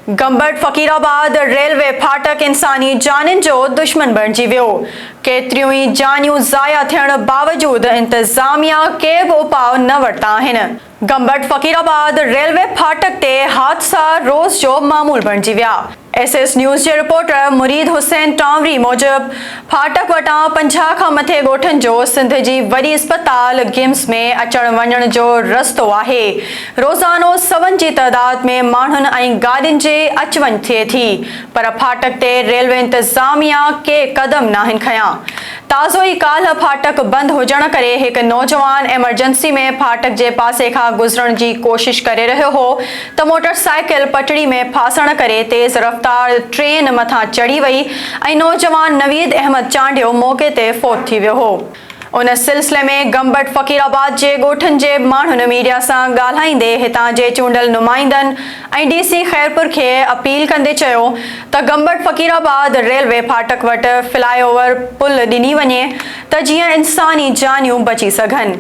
Gambat Faqirabad railway ڦاٽڪ انساني جانين جو دشمن بڻجي ويو، ڪيتريون ئي جانيون ضايع ٿيڻ باوجود انتظاميا ڪي به اپاء نه ورتا آهن. گمبٽ فقيرآباد ريلوي ڦاٽڪ تي حادثا روز جو معمول بڻجي ويا. ايس ايس نيوز جي رپورٽر مريد حسين ٽانوري موجب ڦاٽڪ وٽان 50 کان مٿي ڳوٺن جو سنڌ جي وڏي اسپتال گمس ۾ اچڻ وڃڻ جو رستو آهي، روزانو سون جي تعداد ۾ ماڻهن ۽ گاڏين جي اچ وڃ ٿئي ٿي پر ڦاٽڪ تي ريلوي انتظاميا ڪي قدم ناهن کنيا. تازو ئي ڪالهه ڦاٽڪ بند هجڻ ڪري هڪ نوجوان ايمرجنسي ۾ ڦاٽڪ جي پاسي کان گذرڻ جي ڪوشش ڪري رهيو هو ته موٽر سائيڪل پٽڙي ۾ ڦاسڻ ڪري تيز رفتار ٽرين مٿان چڙهي وئي ۽ نوجوان نويد احمد چانڊيو موقعي تي فوت ٿي ويو هو. ان سلسلي ۾ گمبٽ فقير آباد جي ڳوٺن جي ماڻهن ميڊيا سان ڳالهائيندي هتان جي چونڊيل نمائندن ۽ ڊي سي خيرپور کي اپيل ڪندي چيو ته گمبٽ فقير آباد ريلوي ڦاٽڪ وٽ فلائي اوور پل ڏني وڃي ته جيئن انساني جانيون بچي سگهن.